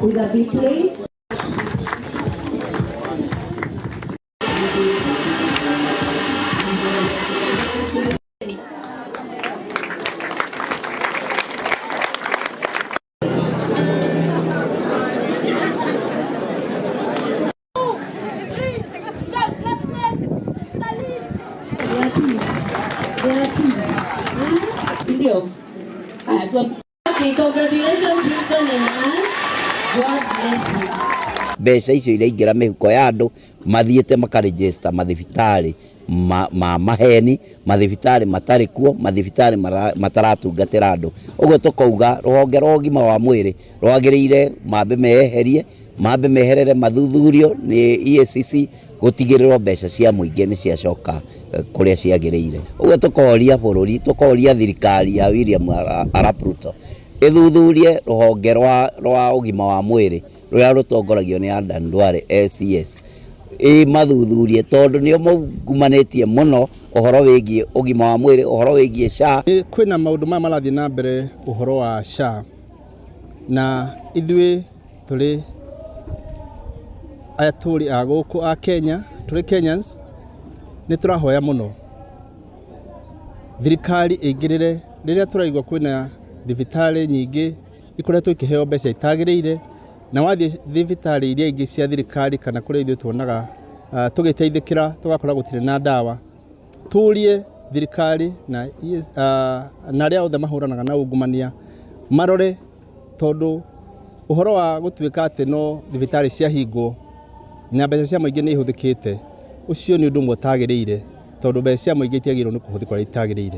With a beat, please. Ndio. Haya, Okay, congratulations Wilson and Ann. God bless you. Mbeca icio iraingĩra mĩhuko ya andũ mathiĩte makarejista mathibitarĩ ma maheni, mathibitarĩ matarĩ kuo, mathibitarĩ mataratungatĩra andũ. Ũguo tũkauga rũhonge rwa ũgima wa mwĩrĩ rwagĩrĩire mambe meyeherie, mambe meherere mathuthurio nĩ EACC gũtigĩrĩrwo mbeca cia mũingĩ nĩ ciacoka kũrĩa ciagĩrĩire. Ũguo tũkoria bũrũri, tũkoria thirikari ya William Arap Ruto ĩthuthurie rũhonge rwa ũgima wa mwĩrĩ rũrĩa rũtongoragio nĩ Adan Duale ACS, ĩmathuthurie tondũ nĩo maungumanĩtie mũno ũhoro wĩgiĩ ũgima wa mwĩrĩ, ũhoro wĩgiĩ SHA. Kwĩna maũndũ maya marathiĩ na mbere ũhoro wa SHA, na ithuĩ tũrĩ atũri a gũkũ a Kenya, tũrĩ Kenyans, nĩ tũrahoya mũno thirikari ĩingĩrĩre rĩrĩa tũraigua kwĩna thibitarĩ nyingĩ ikoretwo ikĩheo mbeca itagĩrĩire, na wathiĩ thibitarĩ iria ingĩ cia thirikari kana kũrĩa ithuĩ tuonaga tũgĩteithĩkĩra tũgakora gũtirĩ na ndawa. Tũrie thirikari na arĩa othe mahũranaga na ungumania marore, tondũ ũhoro wa gũtuĩka atĩ no thibitarĩ ciahingwo na mbeca cia mũingĩ nĩ ihũthĩkĩte, ũcio nĩ ũndũ ũmwe ũtagĩrĩire, tondũ mbeca cia mũingĩ itiagĩrĩirwo nĩ kũhũthĩka ũrĩa itagĩrĩire.